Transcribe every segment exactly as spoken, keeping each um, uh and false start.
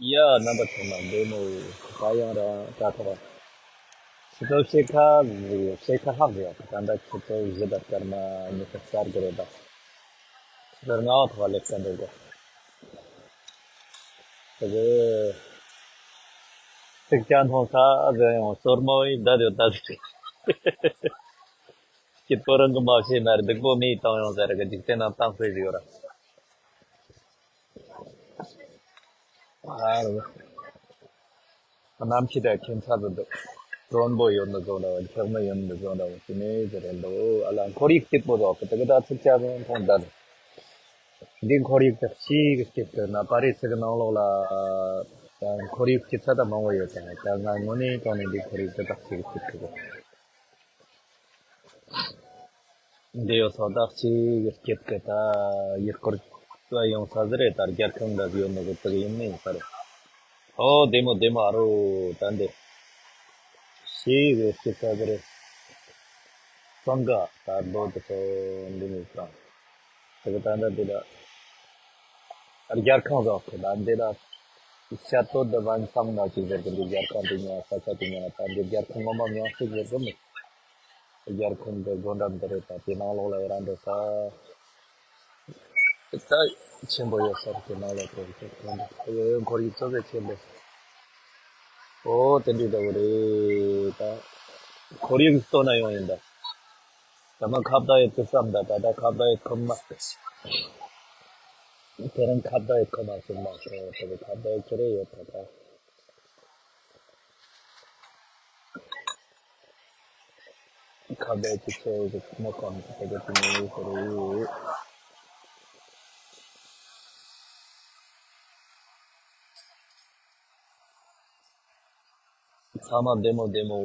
ཡ། རྣམ་པ་ཚང་མ་བདེ་མོ། ད་ཡང་རང་ད་ཐོག་ཆུ་ཚོད་ཕྱེད་ཀ་ཕྱེད་ཀ་ལྷག་རེད། ད་ལྟ་ཆུ་ཚོད་བཞི་དང་སྐར་མ་ཉི་ཤུ་རྩ་དགུ་རེད། ད་ཆུ་ཚོད་ལྔ་པ་ཐོག་ལེགས་ཀ་འགྲོ་དགོས། དེ་གི་ཚིག་ཅན་མཐོང་ས་ཟེར་ཡང་སོར་མོ་ཡི་བསྡད་ཡོད་ད་ཟེར། སྐྱིད་པོ་རང་གི་མ་བྱས་ན་སྡུག་པོ་མིས་བཏང་ཡོང་ཟེར་གི་འཇིག་རྟེན་ན་བཏང་ཟེར་ཡོད་ར། ཨ་རོ། གནམ་གཤིས་དང་ཁྱད་མཚར་དུ་འདུག་དྲོན་པོ་ཡོད་ནི་བཟོ་འདྲ་བ། འཁྱག་མ་ཡོད་ནི་བཟོ་འདྲ་བ། དེ་ནས་དེ་རེད་འདུག་ཨ་ལ་ཁོར་ཡུག་སྐྱིད་པོ་འདུག་དེ་གི་ད་ཚིག་ཅག་མཐོང་ད་ནི། འདི་ཁོར་ཡུག་དག་ཅིག་སྐྱིད་གི་ན་པ་རི་སི་གི་ནང་ལོགས་ལ་ཁོར་ཡུག་སྐྱིད་ས་ད་མང་བོ་ཡོད་ཀྱང་ད་ང་དངོས་གནས་དྲང་ནས་འདི་ཁོར་ཡུག་དེ་དག་ཅིག་སྐྱིད་གི་འདུག་འདི་ཡོད་ས་དག་ཅིག་སྐྱིད་གི་ད་ཡུལ་སྐོར་ཡོང་ས་ཟིག་རེད། ད་རྒྱལ་ཁམས་འདྲ་ཡོད་ནོ་གི་དག་ཡིན་ནི་ཡིན་ས་རེད། ཨོ་བདེ་མོ་བདེ་མོ་ཨ་རོ། ད་འདི་ཞེ་གི་སྐྱིད་ས་ཟིག་རེད། སང་ག་ད་རྡོ་དེ་ཚོ་འདི་ནས་ཀྱང་དེ་གི་ད་འདི་འདི་ལ་རྒྱལ་ཁམས་རོགས་གི་ད་འདི་ལ་ཤ་སྟོད་དུ་བན་སང་ན་ཅིག་ཟེར་གི་འདི་རྒྱལ་ཁམས་དེ་ཉག་ས་ཆ་དེ་ཉག་ད་འདི་རྒྱལ་ཁམས་ངོ་མ་མྱང་སྲིད་ཟེར་གི་མི། རྒྱལ་ཁམས་འདི་སྒོ་འགྲམ་དུ་རེད། ད་དེ་ནང་ལོགས་ལ་ཡི་རང་འགྲོ་ས་ད་ཆེན་པོ་ཡོད་ས་རེད། དེ་ནང་ལོགས་དེ་ཡོད་ཁོར་ཡུག་གཙོ་བོ་ཆེན་པོ། ཨོ་དེ་འདྲའི་འདྲ་བོ་རེད། ད་ཁོར་ཡུག་ལྟོས་ན་ཡོང་ཡིན་ད། ད་མ་ཁ་བརྡ་ཡོད་དུ་བསམ་ད། ད་ད་ཁ་བརྡ་ཡོད་ཁོམ་མ། དེ་རིང་ཁ་བརྡ་ཡོད་ཁོམ་མ་སོང་མ་སོང་། དེ་གི་ཁ་བརྡ་ཡོད་ཁྱེད་རེ་ཡོད་ད་ད། ཁ་བརྡ་ཡོད་ཁྱེད་རེ་ཡོད་ཁོམ་མ་ཁོམ་དེ་གི་དེ་ནས་ཡོད་ཁྱེད་རེ་ཡོད། ཚང་མ་བདེ་མོ་བདེ་མོ།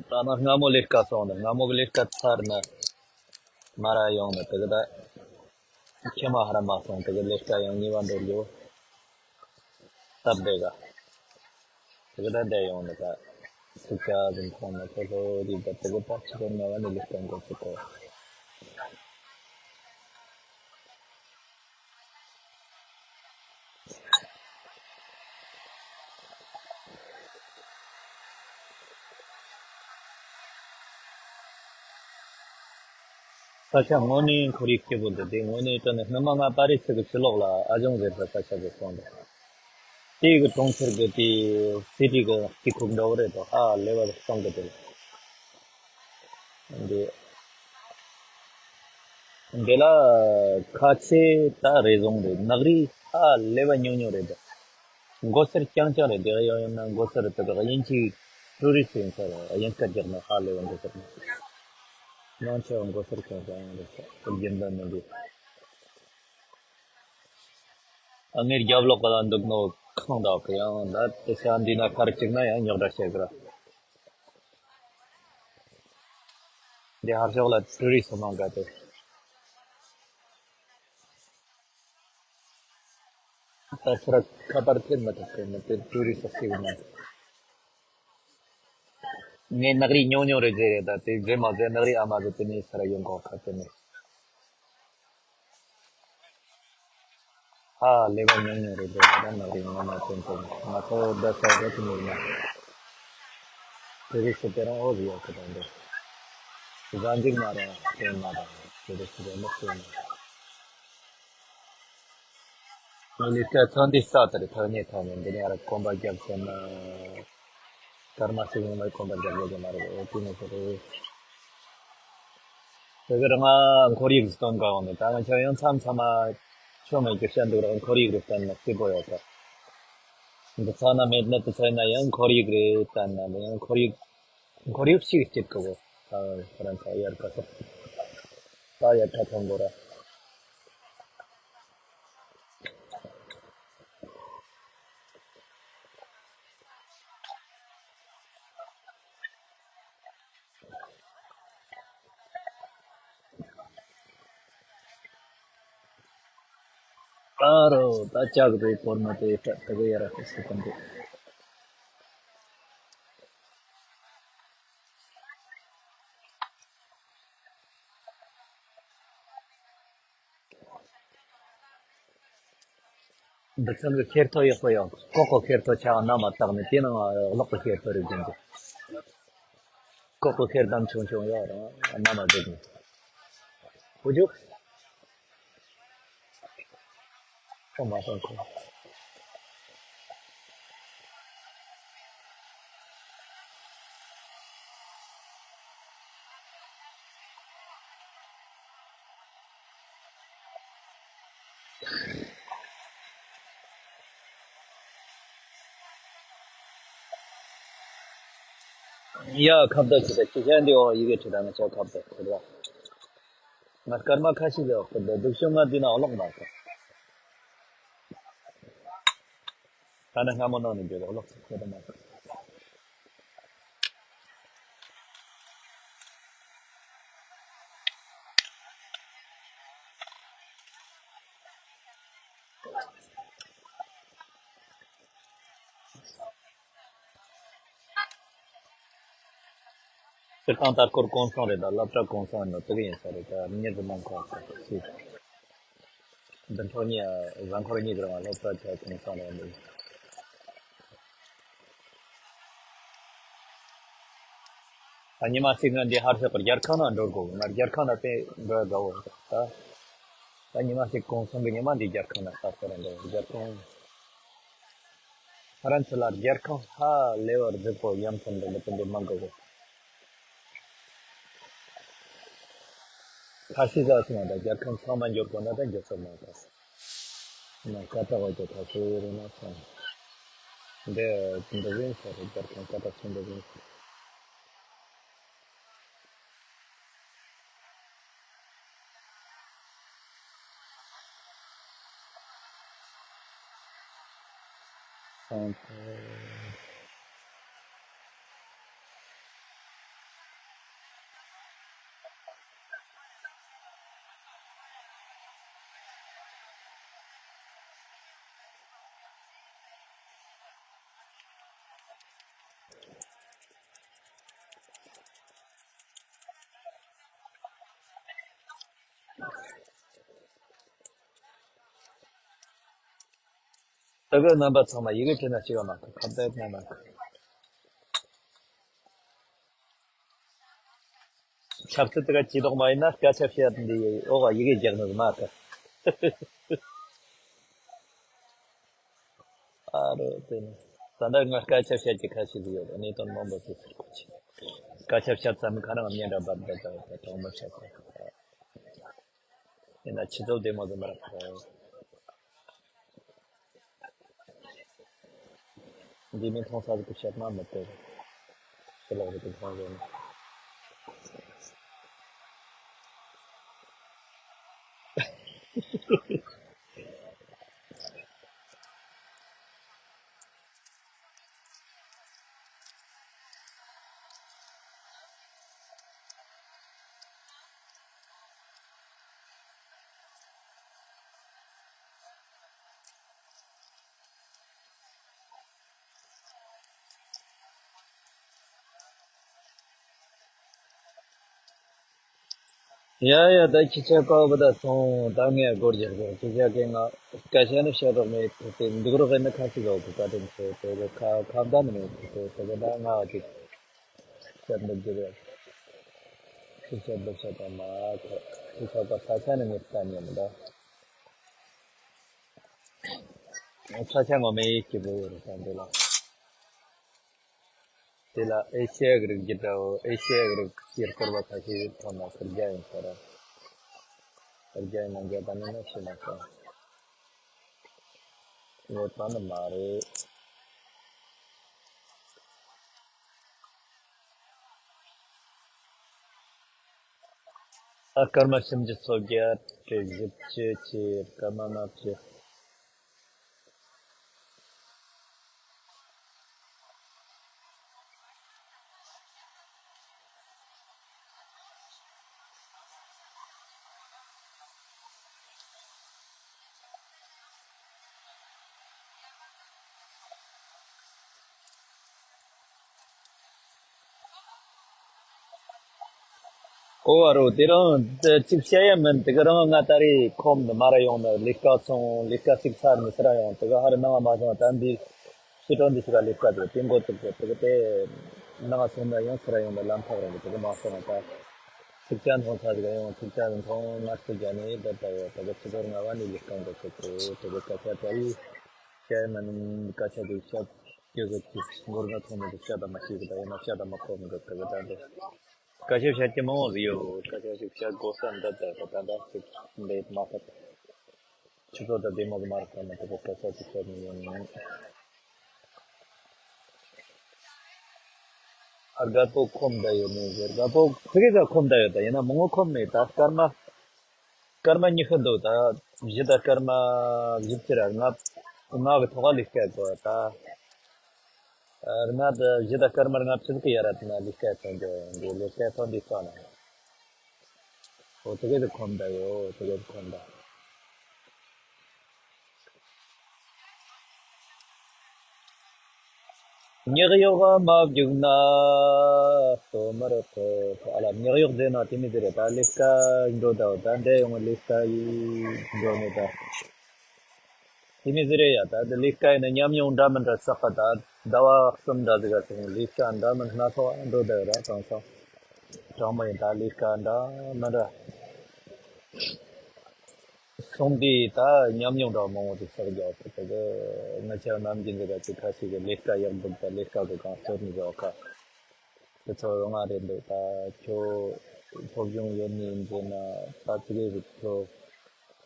ད་ནི་སྔ་མོ་ལས་ཀ་སོང་ནས་སྔ་མོ་གི་ལས་ཀ་ཚར་ན་མ་ར་ཡོང་ནས་དེ་གི་ད་ཁྱེད་མ་ཧ་ར་མ་སོང་། དེ་གི་ལས་ཀ་ཡང་གཉིས་པ་འགྲོ་རྒྱུ་སྟབས་བདེ་ག་དེ་གི་ད་བསྡད་ཡོང་ནས་ད་སུ་ཆ་ཟིན་ཁོང་ན་ཁོ་ལྷོ་རིག་ད་དེ་གི་ད་ཕྱི་རོལ་ན་བ་ནི་ལས་ཀ་འགོ་ཚུགས་གོ་ས་ཆ་དངོས་གནས་ཁོར་ཡུག་སྐྱིད་པོ་འདུག་དེ་དངོས་གནས་དྲང་གནས་སྔོན་མ་ང་པ་རི་སི་གི་ཕྱི་ལོགས་ལ་ཨ་ཇོང་ཟེར་བའི་ས་ཆ་གི་སོང་འདུག་དེ་གི་གྲོང་ཁྱེར་གི་དེ་སི་ཊི་གི་སྐྱིད་ཁུག་འདྲ་བོ་རེད་དོ། ཧ་ལས་པ་སོང་གི་དེ་ལ། འདི་འདི་ལ་ཁ་ཆེ་ད་རེ་ཟུང་རེད། ནག་རིགས་ཧ་ལས་པ་ཉུང་ཉུང་རེད། མགོ་སེར་རྐྱང་རྐྱང་རེད། དེ་ཡང་ཡང་ན་མགོ་སེར་དེ་ག་དབྱིན་ཇིའི་ཊུ་རི་སི་ཡིན་ས་རེད། དབྱིན་སྐད་རྒྱག་ན་ཧ་ལས་པ་མགོ་སེར་ནང་ཆེ་བ་མགོ་སེར་རྐྱང་རྐྱང་ཡང་རེད་ས་རྒྱུན་ལྡན་མི་འདུག་ཨ་ངའི་རྒྱབ་ལོགས་ག་ལ་འདུག་ནོ་ཁང་དག་གི་ཡང་ད་དེ་ཤ་འདི་ན་ཁར་གཅིག་ན་ཡང་རྙོག་དྲ་བྱེད་གི་ར། འདི་ཧར་ཕྱོགས་ལ་ཊུ་རི་སི་མང་ག་དེ། ད་ཚུར་ཁ་པར་ཐེབས་མ་ཐུབ་ཀི་མི་དེ་ཊུ་རི་སི་ཤིག་མ། ངས་ནག་རིགས་ཉུང་ཉུང་རེ་བརྗེ་རེད། ད་དེ་རྗེས་མ་ཟེར་ནག་རིགས་ཨ་མ་ཟེར་དེ་ནས་ཚུར་ཡོང་གོ་ཁ་དེ་ནས། ཧ་ལས་པ་ཉུང་ཉུང་རེད་འདུག་ད་ནག་རིགས་ངོ་མ་ཅན་ཅན་ང་ཚོ་བསྡད་ས་རེད་དེ་མིན་ན། དེ་རིགས་སུ་དེ་རང་ཨོ་ཟི་ཡོད་གི་དང་འདུག་གཟའ་འཇིགས་མ་རེད་དེ་མ་རེད་དེ་རིགས་སུ་རེད་མི་ཤེས་ན། ང་ལས་ཀ་ཚོན་འདི་ས་དེར་ཐག་ཉེ་ཐག་ཉེ་འདི་ནས་ཨ་ར་གོམ་པ་རྒྱབ་ཟེར་ན། སྐར་མ་གཅིག་ཡོང་ལ་གོམ་པ་རྒྱག་དགོས་ཀྱི་མ་རེད། ཨོ་དེ་ནས་ཟེར་རེད། དེ་གར་ང་ཁོར་ཡུག་སྟོན་ག་ཡོང་ནས་ད་ང་ཁྱོད་ཡང་མཚམས་མཚམས་མ་ཆོ་མེད་ཀྱི་བཤད་འདུག་ར། ཁོར་ཡུག་རེ་བསྟན་ན་སྐྱིད་པོ་ཡོད་ཀ་འདི་ཚ་ན་མེད་ན་དུ་ཚ་ན་ཡང་ཁོར་ཡུག་རེ་བསྟན་ན་ཡང་ཁོར་ཡུག་ཁོར་ཡུག་ཞིག་སྐྱིད་གི་གོ་ད་རང་ཚ་ཡར་ཀ་ས་ད་ཡར་ཀ་ཐོན་གོ་ར། ཨ་རོ་ད་ལྕགས་རེ་བོར་མ་དེ་ད་དེ་ག་ཡ་ར་ཧེ་སི་ཀན་དེ། འདི་ཚང་གི་ཁེར་ཐོ་ཡག་པོ་ཡོད། ཀོ་ཀོ་ཁེར་ཐོ་ཆ་བ་ན་མ་བཏགས་ནས་དེ་ནང་གློག་གི་ཁེར་ཐོ་རེ་བསྒྱིན་ཏེ། ཀོ་ཀོ་ཁེར་དམ་ཆུང་ཆུང་ཡོད་རང་ན་མ་བསྒྲིགས་ནས། བུ་ཆུང་། ཁོ་མ་སོང་ཁོ། ཡ་ཁ་བརྡ་བྱེད་ད་ཁྱེད་ཅག་འདི་འོ་ཡི་གེ་བྲིས་ད་ང་ཅག་ཁ་བརྡ་བྱེད་ད། ང་སྐར་མ་ཁ་ཤས་ལས་འོག་ཏུ་སྡུག་ཤོས་ང་འདི་ན་གློག་མ་ཁ། ད་ནི་སྔ་མོ་ནང་ནས་འགྱོ་གློག་ཁ་ད་མ་ཁ། སྤྱིར་བཏང་ལྟ་སྐོར་གུང་སེང་རེད་ད། སློབ་གྲྭ་གུང་སེང་ནི་དེ་ག་ཡིན་ས་རེད་ད། མྱི་རུ་མང་ཁོག་ཅིག་འདི་འཕྲོ་གཉིས་གཟའ་འཁོར་གཉིས་ཀྱི་རིང་སློབ་གྲྭ་ཆ་གུང་སེང་རེད་འདུག་ད་ཉི་མ་གཅིག་ང་འདི་ཧར་ཤོག་གི་རྒྱལ་ཁང་ནང་འགྲོ་དགོས། ང་རྒྱལ་ཁང་ནང་དཔེ་འགྲོ་དགའ་བོ་ད། ད་ཉི་མ་གཅིག་གུང་སེང་གི་ཉི་མ་འདི་རྒྱལ་ཁང་ནང་ལྟ་ས་རེད་འགྲོ། རྒྱལ་ཁང་། ཧ་རན་ཚི་ལ་རྒྱལ་ཁང་ཧ་ལས་པར་རྫིག་པོ་ཡ་མཚན་འདྲ་མི་དེ་འདྲ་མང་གི་གོ། ཁ་ཤས་ཟ་སོང་བ་དང་རྒྱལ་ཁང་ཚང་མ་འབྱོར་དགོས་ན་ད་འབྱོར་ས་མ་གཏོགས། ན་ཀ་ཏག་བ་ཀྱི་ཐག་ཆོད་རེད་ན་སོང་། འདི་འདི་བཞིན་ཟེར་རྒྱལ་ཁང་ཀ་ཏག་ཆེན་འདི་བཞིན་ཟེར། སང་ཕོད། ད་གི་རྣམ་པ་ཚང་མ་ཡི་གེ་བྲིས་ན་ཤེས་པ་མ་གཏོགས་ཁ་བརྡ་ཡང་མ་གཏོགས། ཆབ་སྲིད་དེ་ག་ཅི་ལོག་མ་ཡིན་ན་སྐད་ཆ་བཤད་འདི་འོག་ཡི་གེ་རྒྱག་ནི་མ་གཏོགས། ཨ་རོ་དེ་ནི་ད་ལྟ་ང་སྐད་ཆ་བཤད་ཀྱི་ཁ་ཤས་ཡོད། གནས་དོན་མང་པོ་ཞིག་ཟེར་གོ་ཆེ། སྐད་ཆ་བཤད་ཙམ་ཁ་རང་སྙན་གྲགས་འབར་འབར་དང་གྲོགས་མོ་བཤད་དང་། ཡིན་ན་ཆུ་ཚོད་བདེ་མོ་ཟིན་པར་ཁོ། འདི་མི་མཐོང་ས་ཟིག་གི་བཤད་ན་མི་དེ། ཕྱི་ལོག་རེ་དེ་མཐོང་རེ་ནི། ཡ་ཡ་ད་ཁྱི་ཆ་ཀའོ་བ་ད་སོང་། ད་ངས་སྒོར་རྒྱག་རྒྱག་ཁྱི་ཆ་གི་ང་སྐད་ཆ་ནི་བཤད་རོགས་མེད་དེ་འདུག་རོགས་ཡིན་ན་ཁ་ཤི་ལོག་གི་བཀའ་དྲིན་ཆེ། དེ་གི་ཁ་ཁ་བརྡ་ནི་མེད་དེ་དེ་གི་ད་ང་ཅིག་བཤད་འདུག་རྒྱུ་རེད། ཁྱི་ཆ་འདུག་བཤད་དང་མ་ཁ་ཁྱི་ཆ་ཀ་ས་ཆ་ནི་ངས་བལྟ་ཉན་མི་འདུག་ས་ཆ་ངོ་མ་ཡིད་སྐྱིད་པོ་ཡོད་རེད་ད་འདི་ལ། དེ་ལ་ཨེ་ཤི་ཡའི་རིགས་ཀྱི་འདྲ་བོ། ཨེ་ཤི་ཡའི་རིགས་ཀྱི་སྐོར་བ་ཁ་ཤས་ཐོན་ན་ཁུར་རྒྱ་ཡིན་ས་རེད། ཁུར་རྒྱ་ཡིན་ན་རྒྱ་དང་ནི་ན་ཤི་ན་ས་ཡོད་པ་ནི་མ་རེད། ཨ་སྐར་མ་སུམ་ཅུ་སོ་བརྒྱད་དྲུག་བཞི་བཅུ་གཅིག་སྐར་མ་ལྔ་བཅུ། ཨོ་ཨ་རོ། དེ་རིང་དེ་གཅིག་བཤད་ཡ་མིན། དེ་ག་རང་ང་ད་རེས་ཁོམ་དུ་མ་ར་ཡོང་ནི། ལས་ཀ་སོང་། ལས་ཀ་གཅིག་ཚར་ནི་སི་ར་ཡོང་། དེ་ག་ཧ་རི་ནང་མ་སོང་། ད་འདི་ཕྱི་དྲོ་འདི་ཕྱི་ག་ལས་ཀ་དེ་དེ་འགོ་བཙུགས་ཏེ། དེ་ག་དེ་ནང་སོང་ན་ཡང་སི་ར་ཡོང་ནི་ལམ་ཐག་རིང་གི། དེ་ག་མ་སོང་ད་ཚིག་ཅན་ཐོང་ཚ་ཟིག་ཡོང་། ཚིག་ཅན་ཐོང་ང་ཚོ་རྒྱ་ནས་དེ་ད་ཡོད། དེ་ག་ཕྱི་དྲོ་ང་བ་ནི་ལས་ཀ་འགོ་བཙུགས་ཏེ། དེ་ག་སྐད་ཆ་དེ་བཤད་ཡ་མིན། སྐད་ཆ་དེ་བཤད་རྒྱུ་གི་ཅིག་མགོ་ང་ཐོང་མི་འདུག་བཤད་ད་མ་ཤེས་གི། ད་ཡིན་ན་བཤད་ད་མ་གོ་མི་འདུག་དེ་ག་ད་འདི། སྐད་ཆ་བཤད་ཀྱི་མང་བོ་ཟིག་ཡོད། སྐད་ཆ་ཞིག་བཤད་དགོས་ས་འདི་ལྟ་བུ་ད་ལྟ་ཞིག་འདི་མ་ཐག་ཆུ་ཚོད་དང་བདེ་མོ་གི་མ་རེད་ཀ་མ་ཐུབ་པའི་སྐད་ཆ་ཞིག་བཤད་ནི་ཡིན། ཨ་རྒད་པོ་ཁོམ་བསྡད་ཡོད་མེད་ཟེར། རྒད་པོ་ཕ་གི་ས་ཁོམ་བསྡད་ཡོད། ད་ཡིན་ན་མང་བོ་ཁོམ་མེད། ད་སྐར་མ་སྐར་མ་ཉི་ཤུ་འདུག་ད་གཞི་ད་སྐར་མ་བཞི་བཅུ་ར་ལྔ་ལྔ་གི་ཐོག་ལ་ལས་ཀ་དགོས་ད། ཨ་རི་ན་ད་གཞི་ད་སྐར་མར་ང་ཕྱི་གི་ཡ་ར་ཐི་ན་ལས་ཀ་ཐོན་རྒྱུ་ཡིན་འདི། ལས་ཀ་ཐོན་འདི་ས་ན། ཨོ་དེ་ག་དེ་ཁོམ་ད་ཡོད། དེ་ག་དེ་ཁོམ་ད། ཉག་གཡོག་མ་བརྒྱུགས་ན་ལྟོ་མར་ཐོབ། ཨ་ལ་ཉག་གཡོག་དེ་ན་དེ་མི་དེ་རེད། ད་ལས་ཀ་འགྲོ་ད་ད་འདྲ་ཡོང་ལས་ཀ་ཡི་འགྲོ་ནས་ད། དེ་མི་ཟེར་ཡ། ད་དེ་ལས་ཀ་ཡིན་ན་ཉམས་མྱོང་འདྲ་མི་འདྲ་བསགས་པ། ད་ཟླ་བ་གསུམ་འདྲ་ཟིག་ག་སོང་ལས་ཀ་འདྲ་མི་སྣ་ཚོགས་འགྲོ་བསྡད་ར་གང་སོང་གྲོང་མོ་ཡིན། ད་ལས་ཀ་འདྲ་མི་འདྲ་སོང་དུས་ད་ཉམས་མྱོང་འདྲ་མང་བོ་ཟིག་བསགས་རྒྱུ་ཡོད་གི། ང་ཆ་ནམ་རྒྱུན་ཟིག་ག་ཅིག་ཁ་ཤས་ཀྱི་ལས་ཀ་ཡག་འདུག་ད་ལས་ཀ་གི་གང་སྤྱོད་ནི་ཟིག་ཡོད་ཁ། དེ་ཚོ་ཡོང་ང་རེད་འདུག་ད་ཁྱོད་སློབ་སྦྱོང་ཡོད་ནི་ཡིན་ཟེར་ན་ད་ཙི་གེ་ཟིག་ཁྱོད་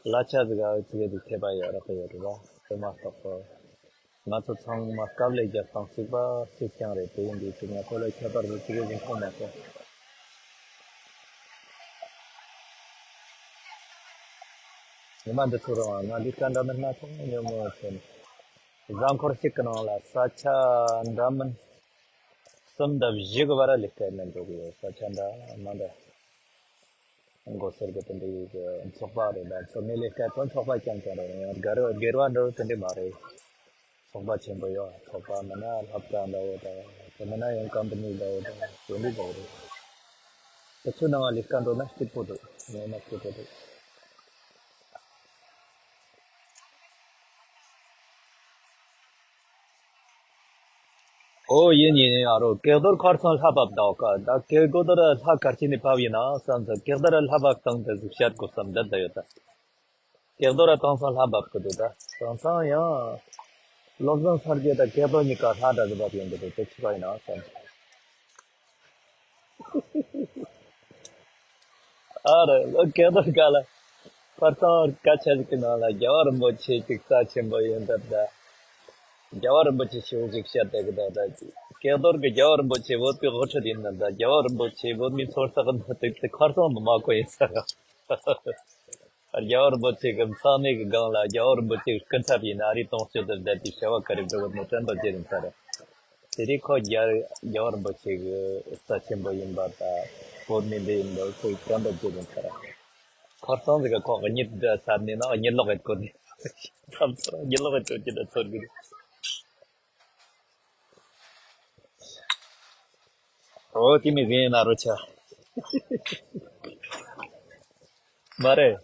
གླ་ཆ་ཟིག་ཨ་ཙི་གེ་ཟིག་ཐེབས་པ་ཡོད་རག་གི་ཡོད་རེད་བ། དེ་མ་གཏོགས་ཁོ་ང་ཚོ་ཚང་མ་དཀའ་ལས་རྒྱབ་སྟངས་གཅིག་པ་གཅིག་རྐྱང་རེད། དེ་ཡིན་དུས་ཅིག་ང་ཁོ་ལ་ཁྱད་པར་ཟིག་ཙི་གེ་ཟིག་མཐོང་མ་སོང་། ཉི་མ་འདི་ཚོ་རང་ང་ལས་ཀ་འདྲ་མིན་སྣ་ཚོགས་ཉོ་མོ་བྱས་ནས། གཟའ་འཁོར་གཅིག་གི་ནང་ལ་ས་ཆ་འདྲ་མིན་གསུམ་དང་བཞི་གི་བར་ལས་ཀ་ནས་འགྲོ་གི་ཡོད། ས་ཆ་འདྲ་མ་འདྲ། མགོ་སེར་གི་དེ་འདྲའི་གི་ཚོགས་པ་རེད། ད་ཚོགས་མི་ལས་ཀ་ཚོ་ཚོགས་པ་རྐྱང་རྐྱང་རེད། ཡང་སྒེར་སྒེར་བ་འདྲ་བོ་དེ་འདྲ་མ་རེད། ཚོགས་པ་ཆེན་པོ་ཡོད། ཚོགས་པ་མིན་ན་སློབ་གྲྭ་འདྲ་བོ་དང་། དེ་མིན་ན་ཡང་ཀམ་པ་ནི་འདྲ་བོ་དང་དེ་འདྲ་འདྲ་བོ་རེད། དེ་ཚོའི་ནང་ལ་ལས་ཀ་འགྲོ་ན་སྐྱིད་པོ་འདུག་ངོ་མ་སྐྱིད་པོ་འདུག་ཨོ་ཡིན་ཡིན་ཡིན། ཨ་རོ་ཀེག་རྡོར་ཁར་སང་ལྷ་བབས་ད་ཀ་ད་ཀེག་རྡོར་ལྷ་གར་ཆེན་ནས་བབས་ཡིན་ན་བསམ་ཚེ་ཀེག་རྡོར་ལྷ་བབས་སྟངས་དེ་ཟིག་བཤད་དགོས་བསམ་འདི་ད་ཡོད་ད། ཀེག་རྡོར་དེང་སང་ལྷ་བབས་གི་འདུག་ད་དེང་སང་ཡང་བློ་བཟང་སར་རྒྱས་དང་ཀེག་རྡོར་གཉིས་ཀ་ལྷ་འདྲ་ཟིག་བབས་ཡོང་གི་འདུག་དེ་ཆི་བ་ཡིན་ན་བསམ། ཨ་རེ་ལོ་ཀེག་རྡོར་ག་ལ་ཁར་སང་སྐད་ཆ་ཟིག་གི་ནང་ལ་རྒྱལ་བ་རིན་པོ་ཆེ་ཅིག་རྩ་ཆེན་པོ་ཡིན་འདུག་ད། རྒྱལ་བ་རིན་པོ་ཆེ་ཞེ་པོ་ཅིག་བཤད་བསྡད་གི་འདུག་ད་ཀེག་རྡོར་གི་རྒྱལ་བ་རིན་པོ་ཆེ་བོད་པའི་དབུ་ཁྲིད་ཡིན་ནི་ད། རྒྱལ་བ་རིན་པོ་ཆེ་བོད་མིའི་ཚོར་ས་གི་འདུག་དེ་ཁར་སང་མི་མ་གོ་ཡིན་ས་ག་རྒྱལ་བ་རིན་པོ་ཆེ་གི་མཚན་གནས་ཀྱི་སྒང་ལ་རྒྱལ་བ་རིན་པོ་ཆེ་གི་སྐུ་ཚབ་ཡིན་ན་རི་སྟོང་སྤྱོད་དུ་བསྡད་དེ་བྱ་བ་ག་རེ་འགྲོ་གི་མོ་དྲན་པ་བརྗེད་ཡིན་ས་རེད། དེ་རིང་ཁོ་རྒྱལ་རྒྱལ་བ་རིན་པོ་ཆེ་གི་རྩ་ཆེན་པོ་ཡིན་པ་དང་བོད་མི་འདི་ཡིན་པ་ཁོས་དྲན་པ་བརྗེད་ཡིན་ས་རེད། ཁོ་རྩང་ཟིག་ག་ཁོ་གཉིད་ཟ་ནས་ན་གཉིད་ལོག་གི་གོ་ནས་ཚབ་ཚོ་གཉིད་ལོག་གི་གོ་གི་ད་ཚོར་གི་རེད། ཨོ་དེ་མི་གི་ན་རོ་ཆ། མ་རེད།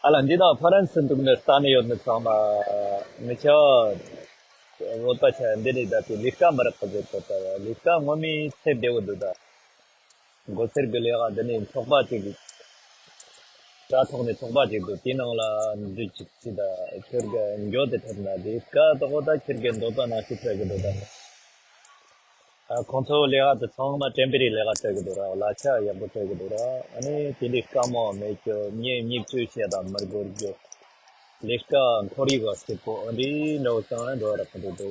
ཨ་ལ་འདི་དག་ཕ་རན་སི་འདུག་ནས་ལྟ་ནས་ཡོད་ནི་ཚང་མ་མི་ཆ་བོད་པ་ཆ་འདི་ནས་བསྡད་དེ་ལས་ཀ་མི་རག་པ་བཟོས་ཐོབ་ད། ལས་ཀ་ངོ་མའི་ཚེ་བདེ་བོ་འདུག་ད། མགོ་སེར་གི་ལས་ཀ་འདི་ནས་ཚོགས་པ་ཅིག་དྲ་ཐོག་ནས་ཚོགས་པ་ཅིག་འདུག་དེའི་ནང་ལ་འདུས་ཅིག་ཅི་ད་ཁྱོད་ཀྱི་འགྱོ་དེ་ཐུབ་ན་དེ་ཀ་དོག་ད་ཁྱོད་ཀྱི་འདོད་པ་ནང་བཞིན་འཕྲད་གི་འདུག་ད། ཨ་ཁོང་ཚོ་ལས་ཀ་དེ་ཚང་མ་ཊེམ་པ་རི་ལས་ཀ་སྤྲད་གི་འདུག་ར། གླ་ཆ་ཡག་པོ་སྤྲད་གི་འདུག་ར། ཨ་ནི་དེ་འདྲའི་དཀའ་མོ་མེད་རྒྱུ། མྱི་མྱིག་ཆུ་བཤད་དང་མི་དགོས་རྒྱུ། ལས་ཀ་ཁོར་ཡུག་སྐྱིད་པོ་འདི་འདྲ་བོ་ཚང་ལ་འགྲོ་བ་རག་གི་འདུག་དེ་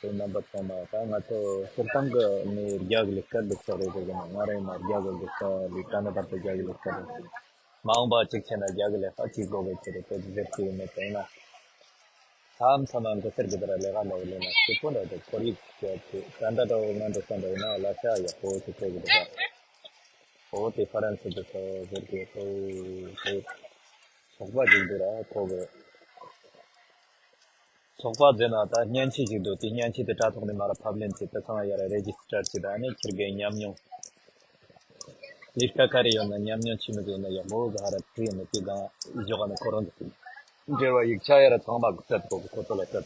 རྣམ་པ་ཚང་མ་ད་ང་ཚོ་སྤྱིར་བཏང་གི་ནི་རྒྱ་གི་ལས་ཀ་འདུག་ས་རེད་ཟེར་གི་ན། ང་རང་ཡིན་ན་རྒྱ་གི་ལས་ཀ་ལས་ཀ་ནི་བར་དུ་རྒྱ་གི་ལས་ཀ་རེད། མ་འོངས་པ་གཅིག་བྱས་ན་རྒྱ་གི་ལས་ཀ་གཅིག་དགོས་པའི་ཆེད་དུ་དེ་ཟེར་གྱི་ཡོད་མེད་དེ་ན། མཚམས་མཚམས་མགོ་སེར་གྱི་དེར་ལས་ཀ་ལས་ལས་ན་སྐྱིད་པོ་འདྲ་དེ་ཁོར་ཡུག་སྐྱིད་པོ་ད་འདྲ་འདྲ་བོ་ང་འདྲ་ས་འདྲ་ཡིན་ན་གླ་ཆ་ཡག་པོ་ཞིག་སྤྲད་གི་འདུག་ག་འོ་དེ་ཧྥ་རན་སི་དུ་ཚོ་ཟེར་གི་ཚོ་ཚོ་ཚོགས་པ་ཅིག་འདུག་ར། ཁོ་གི་ ཚོགས་པ་ཟེར་ན་ད་སྨྱན་ཆས་ཅིག་འདུག་དེ་སྨྱན་ཆས་དེ་དྲ་ཐོག་ནས་མར་ཕབ་ལེན་བྱས་ཏེ་ཚང་མ་ཡར་རེ་ཇི་སི་ཊར་བྱས། ད་ནི་ཁྱེད་ཀྱི་ཉམས་མྱོང་ལས་ཀ་ག་རེ་ཡོད་ན་ཉམས་མྱོང་ཆེ་མོ་ཟིག་ཡོད་ན་ཡག་པོ་ཟིག་ཧ་ར་བྲིས་ནས་དེ་གང་འཇོག་ནས་ཁོ་རང་ཚོ་འབྲེལ་བ་ཡིག་ཆ་ཡར་ཚང་མ་སྤྲད་དགོས། ཁོ་ཚོ་ལ་སྤྲད།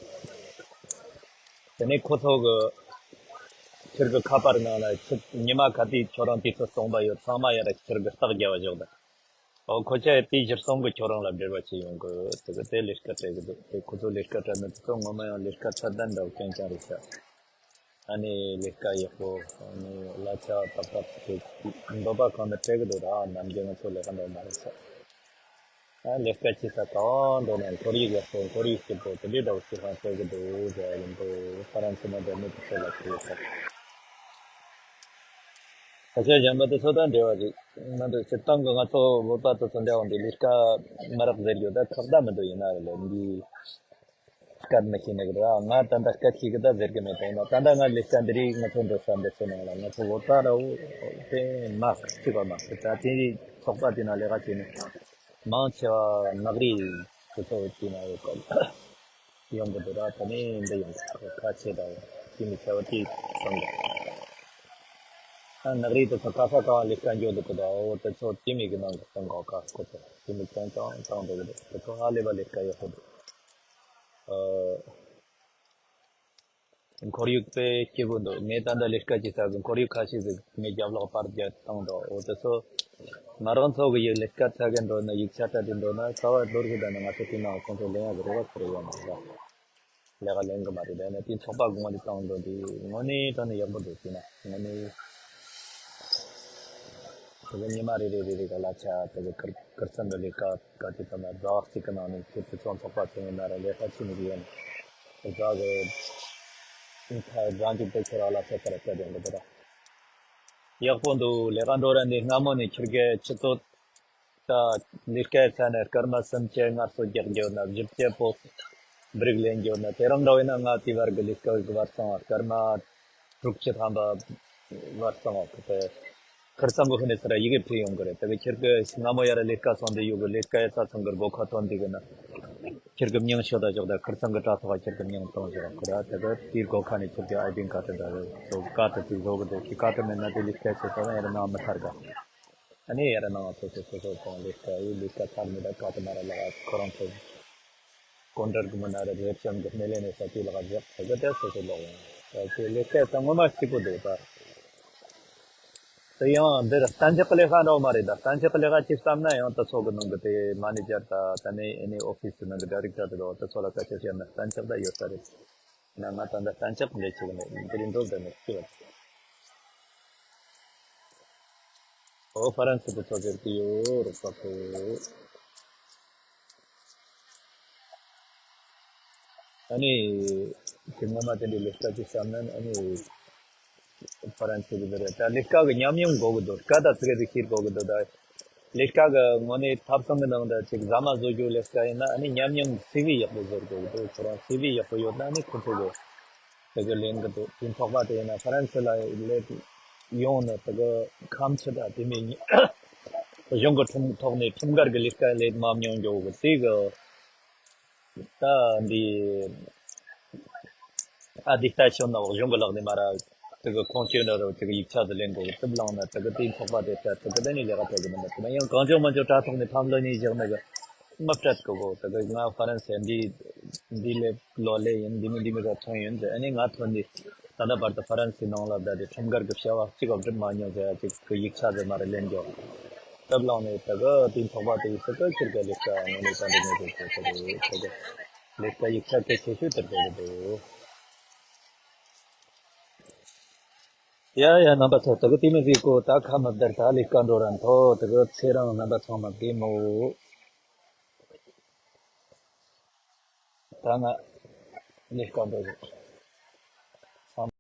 དེ་ནས་ཁོ་ཚོ་གི་ཁྱེད་ཀྱི་ཁ་པར་ནང་ལ་ཆུ་ཉི་མ་ག་དུས་ཁྱོད་རང་དུས་ཚོད་སྟོང་པ་ཡོད་ཚང་མ་ཡར་ཁྱེད་ཀྱི་རྟགས་རྒྱབ་པ་འཇོག་དང་། ཨོ་ཁོ་ཆ་དེའི་གཞིར་བཟུང་གི་ཁྱོད་རང་ལ་འབྲེལ་བ་བྱེད་ཡོང་གི། དེ་གི་དེ་ལས་ཀ་སྤྲད་གི་འདུག་དེ་ཁོ་ཚོ་ལས་ཀ་སྤྲད་ནི་དེ་ཚོ་ངོ་མ་ཡང་ལས་ཀ་ཚད་ལྡན་འདྲ་བོ་རྐྱང་རྐྱང་རེད་ཤག་ཨ་ནི་ལས་ཀ་ཡག་པོ། ཨ་ནི་གླ་ཆ་ཏག་ཏག་དེ་འདོད་པ་གང་ནས་སྤྲད་གི་འདུག་ད་ནམ་རྒྱུན་ང་ཚོ་ལས་ཀ་འདྲ་བོ་མ་རེད་ཤག་ཨ་ལས་ཀ་བྱེད་ས་གང་འགྲོ་ན་ཁོར་ཡུག་ཡག་པོ། ཁོར་ཡུག་སྐྱིད་པོ་དེ་འདྲའི་འདྲ་བོ་ཞིག་ཧང་སྤྲད་གི་འདུག་ཟེར་ཡ་ཡིན་འདུག་ཧྥ་རན་སི་ནང་འགྲོ་མི་དེ་ཚོ་ལ་དྲིས་ཡོད་ཤག་ས་ཆ་གཞན་པ་དེ་ཚོ་དང་འབྲེལ་བ་རེད། ང་ཚོ་སྤྱིར་བཏང་གི་ང་ཚོ་བོད་པ་དེ་ཚོ་འདྲ་བ་འདི་ལས་ཀ་མི་རག་ཟེར་རྒྱུ་ད་ཁག་ད་མི་འདུག་ཡིན་ན་རེད་ལ། འདི་སྐད་མི་ཤེས་ནི་གི་ར། ང་ད་ལྟ་སྐད་ཤེས་གི་ད་ཟེར་གི་མེད། དེ་ཡིན་ན་ད་ལྟ་ང་ལས་ཀ་འདི་རིགས་ང་ཚོ་འགྲོ་ས་འདི་ཚོ་ནང་ལ་ང་ཚོ་བོད་པ་ར་བོ་དེ་མ་གཅིག་པ་མ་གཅིག་ད་དེ་ཚོགས་པ་དེ་ན་ལས་ཀ་བྱེད་ནི་མང་ཆེ་བ་ནག་རིགས་དེ་ཚོ་དེ་ན་ཡོད་གི། ཡོང་གི་འདུག་ར། ད་ནི་འདི་ཡོང་གི་ཁ་ཆེ་དང་དེ་མི་ཆེ་བ་དེ་སོང་གི། ཨ་ནག་རིགས་དེ་ཚོ་ཀ་ས་ཀ་བ་ལས་ཀ་འཇོག་འདུག་གི་ད། འོ་དེ་ཚོ་དེ་མི་གི་ནང་གི་སོང་གི་ཁ་ཁོ་ཚོ་དེ་མི་ཀྱང་ཀྱང་བཏང་འདུག་གི་འདུག་དེ་ཚོ་ཧ་ལས་པ་ལས་ཀ་ཡག་པོ་འདུག་ཨ། ཁོར་ཡུག་དཔེ་སྐྱིད་པོ་འདུག་ངས་ད་ལྟ་ལས་ཀ་བྱེད་ས་གི་ཁོར་ཡུག་ཁ་ཤས་ཟིག་ངས་རྒྱབ་ལོགས་པར་རྒྱབ་བཏང་འདུག་འོ་དེ་ཚོ་ང་རང་ཚོ་གི་ཡུལ་ལས་ཀ་ཚ་གི་འགྲོ་ན་ཡིག་ཆ་སྤྲད་དེ་འགྲོ་ན་ས་བ་ལྷོར་གི་ད་ནི་ང་ཚོ་དེ་ནང་ཁོང་ཚོ་ལེན་ཡག་གི་རེ་བ་ཁོ་རེ་ཡོད་མ་རེད། ལས་ཀ་ལེན་གི་མ་རེད། ད་ནི་དེ་ཚོགས་པ་གོང་ལ་བཏང་འདུག་དེ་དངོས་གནས་དྲང་གནས་ཡག་པོ་འདུག་ཟེར་ན་དངོས་གནས། དེ་གི་ཉི་མ་རེ་རེ་རེ་རེ་ག་གླ་ཆ་དེ་གི་ཁིར་ཁིར་ཚང་གི་ལས་ཀ་ག་དེ་ད་ན་ཟླ་བ་གཅིག་གི་ནང་ནས་ཁྱེད་ཚོ་ཚོང་ཚོགས་པ་ཚོ་ཡིན་ན་ར་ལས་ཀ་ཆེ་མི་གི་ཡོད་ན་ཟླ་གི་ཁ་གྲངས་ཅིག་དེ་ཁྱེད་ར་གླ་ཆ་ཁ་ར་ཆ་དེ་འདི་དེ་ར་ཡག་པོ་འདུག་ལས་ཀ་འགྲོ་ར་འདི་སྔ་མོ་ནས་ཁྱེད་ཀྱི་ཆུ་ཚོད་ད་ལས་ཀའི་ཚན་ནས་སྐར་མ་སུམ་ཅུ་སྔར་སོ་རྒྱག་རྒྱུ་ན་བཞི་བཅུ་པོ་བྲིག་ལེན་རྒྱུ་ན་དེ་རང་འདྲ་བས་ན་ང་དེ་བར་གི་ལས་ཀ་གི་བར་སོང་བ་སྐར་མ་དྲུག་ཅུ་ཐམ་པ་བར་སོང་བ་ཁོ་ཚོས་ཁིར་ཚང་གི་ཧུ་ནས་སར་ཡི་གེ་བྲིས་ཡོང་གི་རེད། དེ་གི་ཁྱེད་ཀྱི་སྔ་མོ་ཡར་ལས་ཀ་སོང་དེ་ཡོད་གི་ལས་ཀའི་ས་ཚང་གི་སྒོ་ཁ་ཐོན་དེ་གི་ན་ཁྱེད་ཀྱི་མིང་ཤོད་ད་ཞོག་ད་ཁིར་ཚང་གི་དྲ་ཐོག་ཁྱེད་ཀྱི་མིང་གཏོང་ཞོག་ཁོ་ར་དེ་གི་དེའི་སྒོ་ཁ་ནས་ཁྱེད་ཀྱི་ཨའི་ཌི་ཀར་ཌི་འདྲ་རེད། ཁོ་ཀར་ཌི་དེ་བཟོ་གི་འདུག་ཁྱེད་ཀར་ཌི་མེད་ན་དེ་ལས་ཀའི་ཆེད་དུ་ཡར་ནང་མི་ཐར་ག་ཨ་ནི་ཡར་ནང་སོ་སོ་སོ་སོ་གང་ལས་ཀ་ཡི་ལས་ཀ་ཚར་མི་ད་ཀ་ཏི་མ་ར་ལ་ཁོ་རང་ཚོ་ཀོན་ཊར་གི་མི་ན་ར་རེབ་ཤམ་གི་སྣེ་ལེན་ནས་ས་དེ་ལ་ག་རེབ་ས་གི་དེ་སོ་སོ་ལོག་ཡོང་ས་དེ་ལས་ཀ་ཚང་ངོ་མ་གཅིག་པོ་འདུག་ད། དེ་ཡང་འདིར་གཏན་འཇགས་ཀྱི་ལས་ཀ་འདྲ་བོ་མ་རེད་ད། གཏན་འཇགས་ཀྱི་ལས་ཀ་ཅིག་བསམ་ན་ཡང་ད་ཚོ་གི་ནང་གི་དེ་མ་ནེ་ཇར་ད་ད་ནི་ཨ་ནི་ཨོ་ཕི་སི་ནང་གི་ཌའི་རེག་ཊར་དེ་ད་ཚོ་ལ་སྐད་ཆ་བཤད་ན་གཏན་འཇགས་ད་ཡོད་ས་རེད། ན་ང་ད་ལྟ་གཏན་འཇགས་ལས་བྱེད་ཀྱི་མེད། འདི་རིང་འགྲོ་བསྡད་ནས་ཤི་བ། ཨོ་ཧྥ་རན་སི་དུ་ཚོ་ཟེར་གྱི་ཡོད་རོགས་པ་ཚོ། ཨ་ནི་དེ་སྔོན་མ་དེ་འདྲའི་ལས་ཀ་ཅིག་བསམ་ན་ཨ་ནི་ཧྥ་རན་སི་གི་འདི་རེད། ད་ལས་ཀ་གི་ཉམས་མྱོང་དགོས་གི་འདུག་སྐད་ད་ཚིག་རིགས་ཤེས་དགོས་གི་འདུག་ད་ལས་ཀ་གི་ངོ་ནས་ཐབ་ཚང་གི་ནང་ད་ཅིག་ཟ་མ་བཟོ་རྒྱུ་ལས་ཀ་ཡིན་ན་ཨ་ནི་ཉམས་མྱོང་སི་ཝི་ཡག་པོ་བཟོ་དགོས་གི་འདུག་ཁོ་རང་སི་ཝི་ཡག་པོ་ཡོད་ན་ཨ་ནི་ཁོ་ཚོ་གི་དེ་གི་ལེན་གི་འདུག་དེ་ཚོགས་པ་དེ་ཡིན་ན་ཧྥ་རན་སི་ལ་སླེབས་ཡོང་ནས་དེ་གི་ཁམས་ཕྱི་དང་དེ་མིན་གཞུང་གི་ཁྲིམས་ཐོག་ནས་ཁྲིམས་འགལ་གི་ལས་ཀ་ལས་མ་མྱོང་རྒྱུ་གི་དེ་གི་ད་འདི་ཨ་དེ་ལྟ་ཆོད་ན་གཞུང་གི་ལག་ནས་མ་ར་དེ་གི་ཁོང་ཆོས་འདྲ་རུ་དེ་གི་ཡིག་ཆ་དེ་ལེན་དགོས་གི་དེ་བླངས་ན་དེ་གི་དེ་ཚོགས་པ་དེ་ལྟ་དེ་གི་དེ་ནས་ལས་ཀ་སྤྲད་གི་མི་འདུག་དེ་ན་ཡང་གང་བྱུང་མང་བྱུང་དྲ་ཐོག་ནས་ཕམ་ལོ་གཉིས་བཞག་ན་གི་མི་སྤྲད་གི་གོ། དེ་གི་ང་ཧྥ་རན་སི་འདི་འདི་ལས་ལོ་ལེ་ཡིན། འདི་མི་འདི་མི་ག་ཐོན་ཡིན་ཟེར། ཨ་ནི་ང་ཐོན་འདི་ད་ལྟ་བར་དུ་ཧྥ་རན་སི་ནང་ལ་བསྡད་དེ་ཁྲིམས་འགལ་གྱི་བྱ་བ་གཅིག་ག་སྒྲུབ་མ་མྱོང་ཟེར་ཡ་གཅིག་གི་ཡིག་ཆ་ཟེར་མ་རེད་ལེན་རྒྱུ། སྟབས་ལངས་ནས་ད་གི་དེ་ཚོགས་པ་དེ་ཡིག་ཚད་ག་ཁྱེར་ག་ལས་ཀ་དངོས་གནས་ད་འདི་ངོས་འཛིན་བྱེད་ཐུབ་རེད། ད་གི་ལས་ཀ་ཡིག་ཆ་གལ་ཆེ་ཤོས་དེར་ག་གི་འདུག་ཡ་ཡ་རྣམ་པ་ཚོ་ད་གི་དེ་མི་ཟིག་གོ་ད་ཁ་མི་བདར། ད་ལས་ཀ་འགྲོ་རན་ཐོ། ད་གི་ཚེ་རིང་རྣམ་པ་ཚང་མ་གི་མོ། ད་ང་ལས་ཀ་འགྲོ་ཡོད།